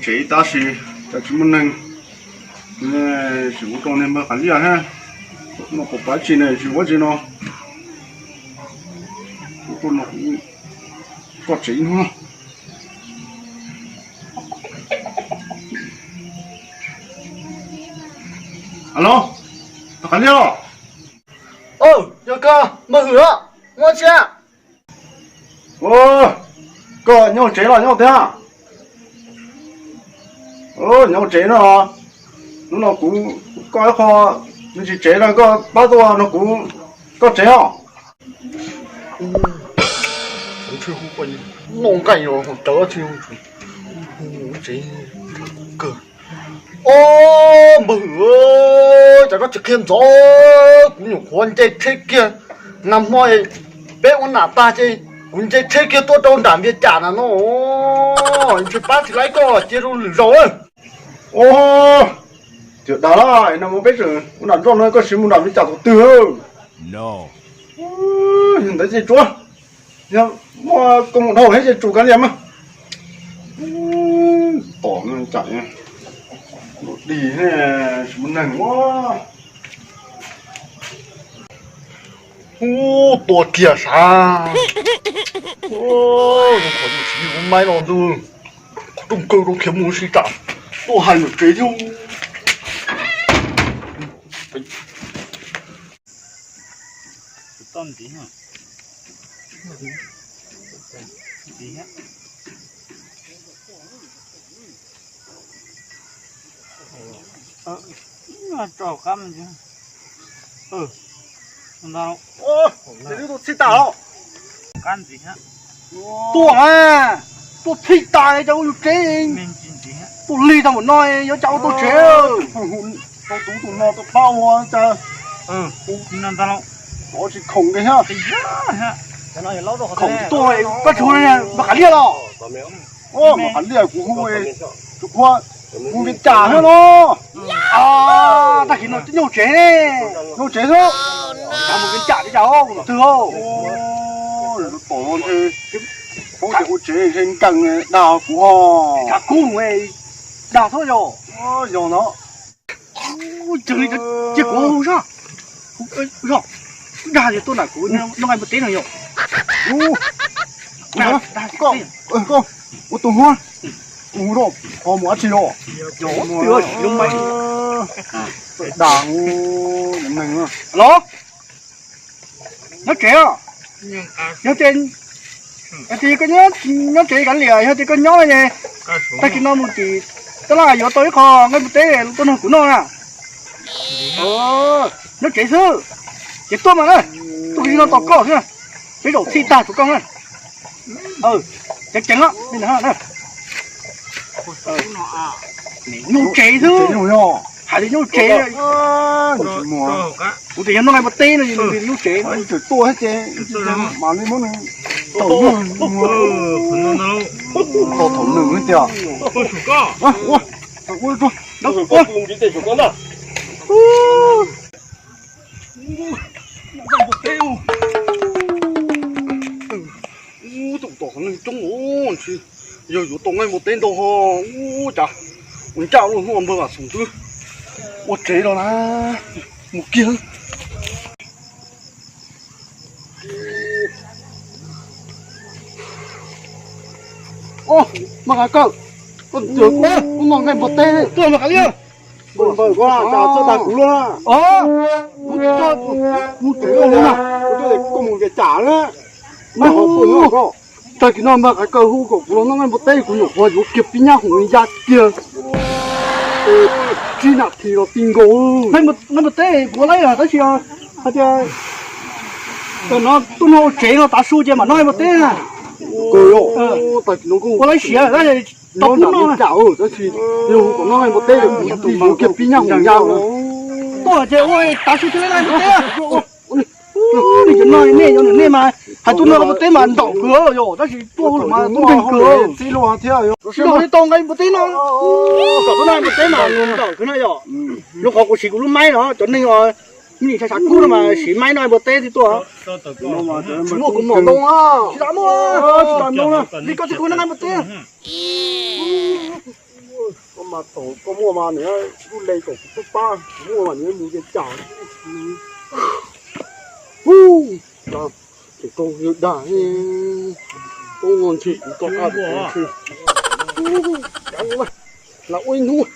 Tsev tab sis cas tsis muaj neeg, sim ua rau niag npawg Qav Liaj thiab no, pom pab tsi ne tsis ua tsi no. Koj tsev ib hnub. Alo, Qav Liaj. Yog koj, npawg Hwm, muaj tsi? Koj nyob tsev los nyob tiag? Nyob tsev no. Hnub no kuv, koj ib qho, nws tsis tsev no koj pab tuaj no kuv, koj tsev os. Noj nqaij los tawv tsev. Ob, npawg Hwm, cas koj tsis qhia ntxov, kuv nyuam qhuav nce tsheb kiag. Nag hmo peb ua nam tag ces kuv nce tsheb kiag tuaj rau nram Vias Cas na no, ntshe pab tsis laib koj cia rau lwm zaus. Ua, tiam dag lawm, nag hmo peb tseem ua nam ntoj no koj siv mus nram Vias Cas thaum twg? Yog ntawd ces tsuav, yog muaj koj mus dhau thiab ces tsum Kav Lias mas. Tom no cas dig tsis muaj neeg ua. Ub, tua kiag sav. Zoo qhov yus tsis yug lub maib no ntuj, rooj kaw rau khiav mus sib tsam tuaj hais lawm tsev thiab. Txhij tas los. Tuaj, tuaj txhij tas cas ua yus tsev. Tuaj lig tag npaum no yuav cas ua tau tsev. Tau tus no tau pab ua cas. Tsis khoom li thiab. Khoom tsis tuaj, koj tsis hu npawg Qav Liaj los? Npawg Qav Liaj kuv hu, tus kuv hu Vias Cas thiab no. Tag kis no twb nyob tsev ne, nyob tsev xwb. Cas mus Vias Cas li cas tus twg? Tom no ntshe poob ces ua tsev ntshe nkees dag kuv ho. Tshav kub dag xwb yog. Yog no. Cia kuv hu zoj, zoj, dag tias tuaj nram kuv noj nqaij npua teb no yog. Koj, koj ua tus huab, hu zoj, ho mus dab tsi los? Dag, los, nyob tsev os. Yog tias, yog tias koj nyob tsev Kav Lias, yog tias koj nyob es tag kis no mus tim tab laj yuav tau ib qho nqaij npua teb tuaj nrog kuv noj na. Nyob tsev xwb, ces tuaj mas na, tuaj kiag no tos koj xwb. Peb zaum txhij tag tshuav koj na. Ceev ceev os. Nyob tsev xwb. Hais tias nyob tsev. Kuv tias yog noj nqaij npua teb no nyob tsev. Tseem tuaj thiab ces mam li muab nws tau thaum nws tias. Ub, tus tom qhov neeg coob ua ntsis, yog yuav tau nqaij npua teb ntau ho, ub, cas ua ncaj luaj hnub npawg Vam Xoom twb ua tsev los na, mus kiag. Mas Qav Kawm, koj tuaj noj nqaij npua teb tuaj mas Qav Liaj. Npawg, koj txawj dag kuv luaj. Kuv tsev na, kuv tuaj koj mus Vias Cas na. Tag kis no npawg Qav Kawm hu kom kuv los noj nqaij npua teb, kuv nyuam qhuav yuav kiag pib nyab hoom ya kiag. Tsib nas this los ti nkaus. Nqaij npua teb kuv laib tab sis hais tias tam no tuaj noj ua tsev no tav su ces mam noj nqaij npua teb na. Ua laib siav tau pub noj na. Tab sis yog hu kom noj nqaij npua teb, kuv yuav kiag pib nyab hoom ya. Tuaj ces ua tav su thiaj li noj nqaij npua teb. Nej cov no nej yuav nws nej mas hais tuaj noj nqaij npua teb mas ntaum kawg yog, tab sis tuaj hu lawm mas tuaj nkeeg kawg. Tsis noj li tau nqaij npua teb no. Kom tuaj noj nqaij npua teb mas ntaum kawg na yog. Zoo qhov kuv siv kuv lub maib no cov neeg os, me nim tshav tshav kub no mas siv maib noj nqaij npua teb thiaj tuaj. Tsis muaj kuv mom ntoo, tsis tas muaj, tsis tas ntoo na, li koj tsis kuv noj nqaij npua teb. Mas thaum koj muaj mas nws lub le kom kuv pab pab, kuv muaj mas nws mus ces cas. Hu, ces koj dag, koj ntshe kuv tso qab kuv ntshe. Hu, cas ua, lam ua ib hnub.